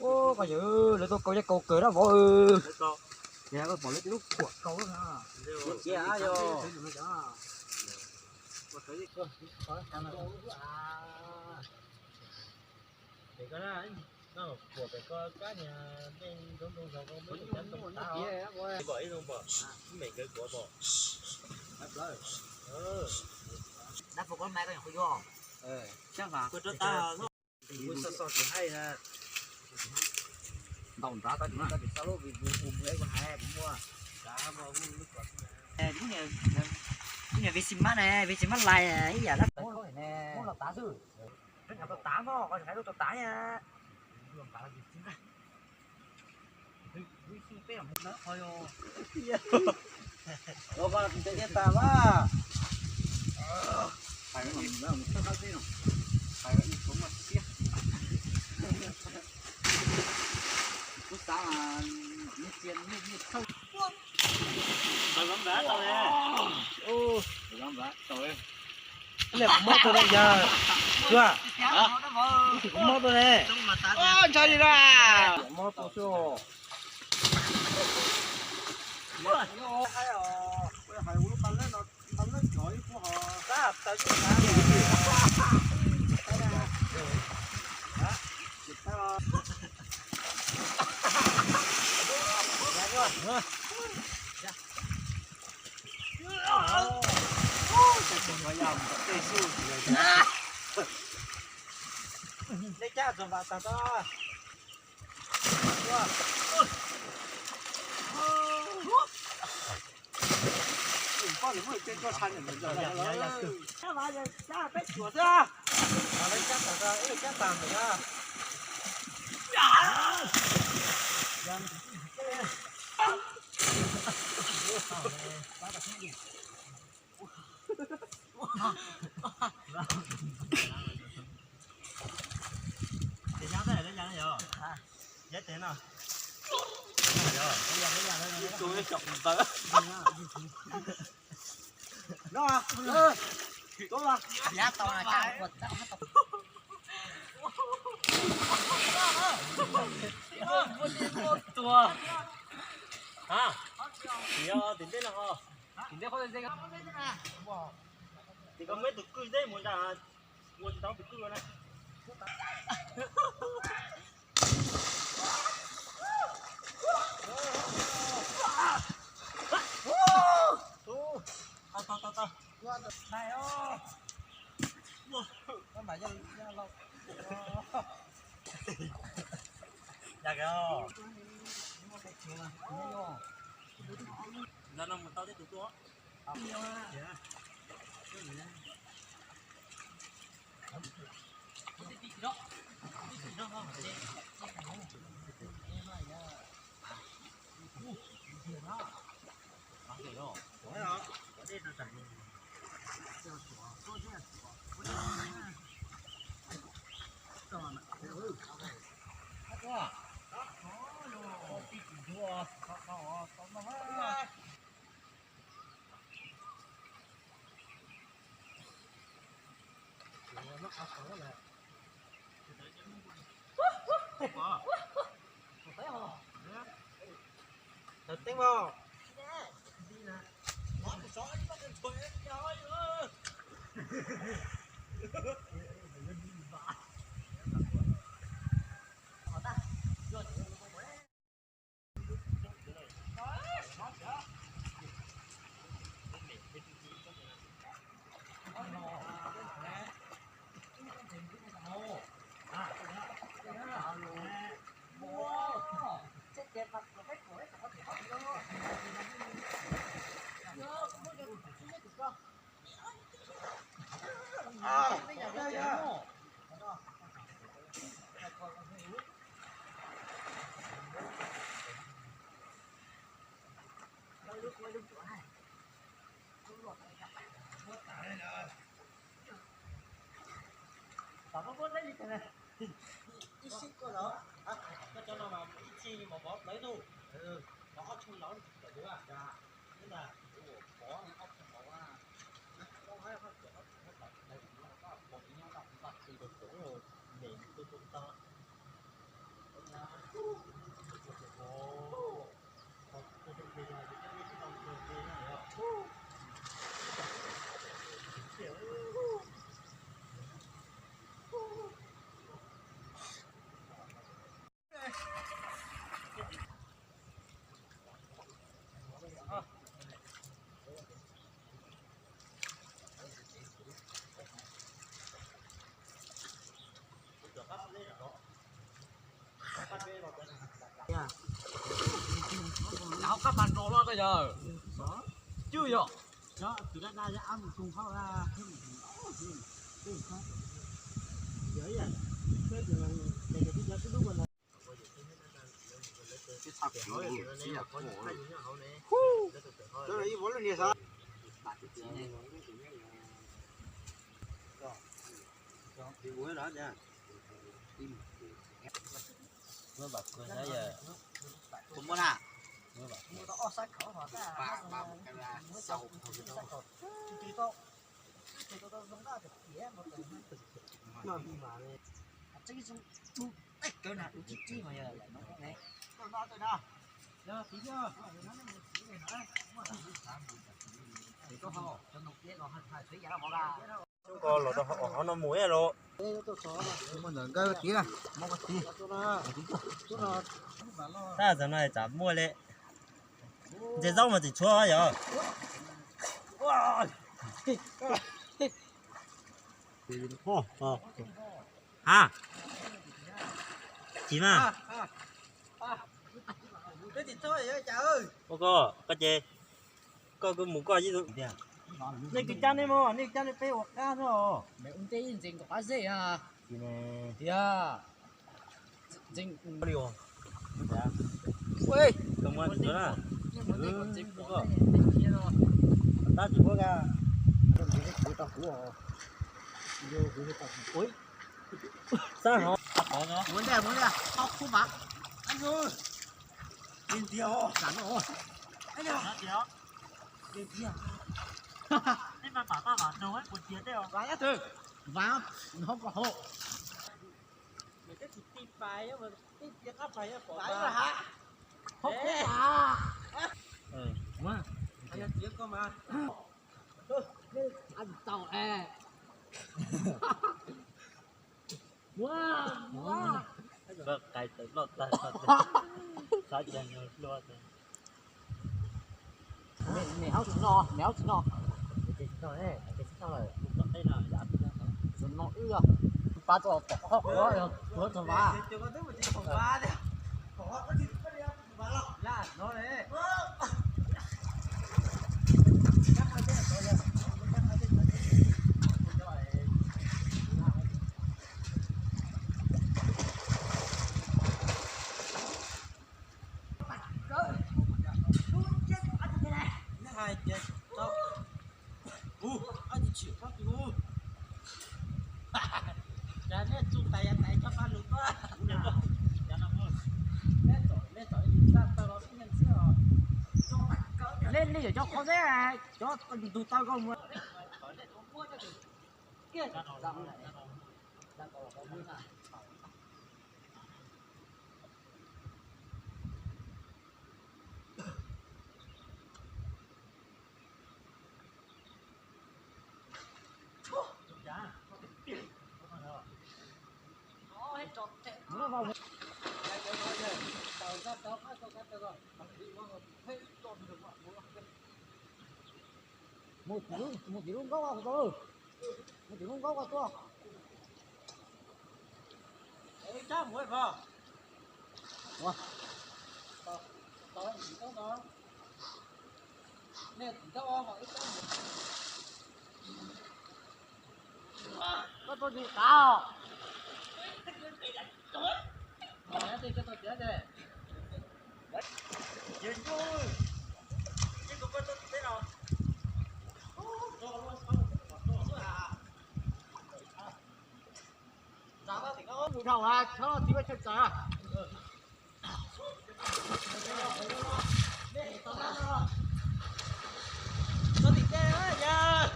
Ua, koj yawg, lawv tuaj kaus yaj kaus kawg dab vauv. Koj pom lawv tej lub khuam kaus na. Cia yog. Ntaus nrad tau, tsis tau lub vim kuv hais kuv muaj. Lub niag vi xi mab ne, vi xi mab lais ib yam dab, muab los tav xwb. Peb nqa tau tav mog, koj hais lub tau tav na. Ua koj tus ntse thiaj tas mas. Hais mus thawj qab zeb no, hais ib tug mas siab. Kuv xav mas nyiaj txiag nyiaj nyiaj thawj. Tau los npam tau le. Tau los npam tau le. Ib yam kuv mob tuaj ne yog, Cuab, ib yam kuv mob tuaj ne. Ntshai li na. Mob tuaj xwb. Nej cab txog npam tag tau. Peb cuam xwb. Cab tag ntawm na. Ces yog, yog, yog, yog. Yog tes no. Yog, yog, yog, yog. Tuav. Hais, yog tim ntej no ho. Tim ntej qhov, tim ko muaj ib tug kwj deb mus nram, ua tsis tau tus kwj ua na. Tau, tau, tau. Yog kawg. Nram no mus tau tej tus tuaj. Tawm teeb os. Ib sib koj lawm, koj cov no mas ib txhij mov mov lawv tug, mov ob tshooj lawv tawm dua. Ib na, mov ob tshooj mov, Hauv qab pas nroo los koj yog. Cwj yog. Xyoo ko los rau hauv no mus ib los. Tab tom no tsam muaj li. Ntses zaub mas tsis tshuav yog. Ha, tsis mas. Ua koj, koj ces, koj kuj mus koj ib. Nej kwv cab nej mog, nej kwv cab nej peb ua qab xwb os. Tiag. Tab tsis muaj. Xab hov. Muab ntej, muab ntej, tau khu mas. Lim tiag, tsam no. Lim tiag. Tej mas pam paj vam nug puas tiag tej os. Vam, vam, no kom hau. Nws twb tsis tij pais, tej tiag qab pais pom pais. Hau khu mas. Yog tiag koj mas. Tau es. Koj qais tawm loj tag, xav cas nws hlua tas. Nws haub tsis noj, nws haub tsis noj. Nws haub tsis noj, nws haub tsis noj lawm. Nws noj wb, pab tau tom qhov qhuav, qhuav tau vas. Ua, nej txuj tais yav tais cov paj lug tuaj. Nej nej yuav cov qhov teb, cov ntug taw koj mus. Mus tim lub, mus tim lub nkaub ko tuaj. Mus tim lub nkaub ko tuaj. Koj tuaj tsis kav. Mus dhau hauv txiv ua chaw txawv. Txog tim tej, txog tim tej.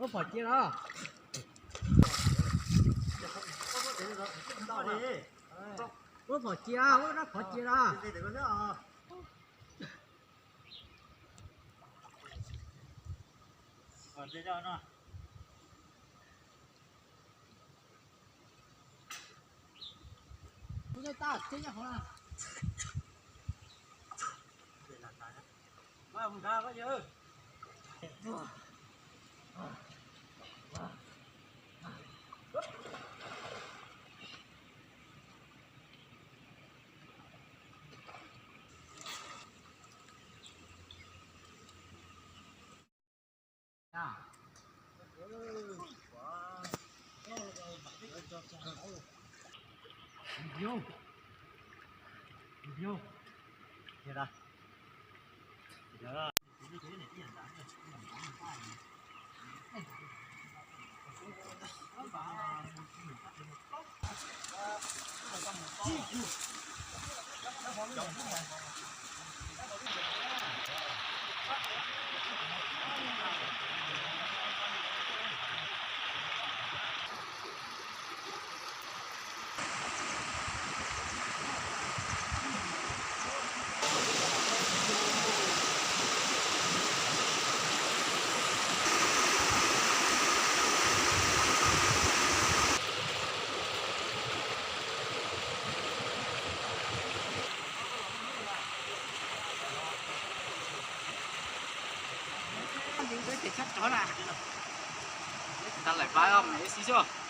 Ua phom cia los. Ua phom cia, ua rab phom cia los. Ntawd lawm pab os, ib xib xwb.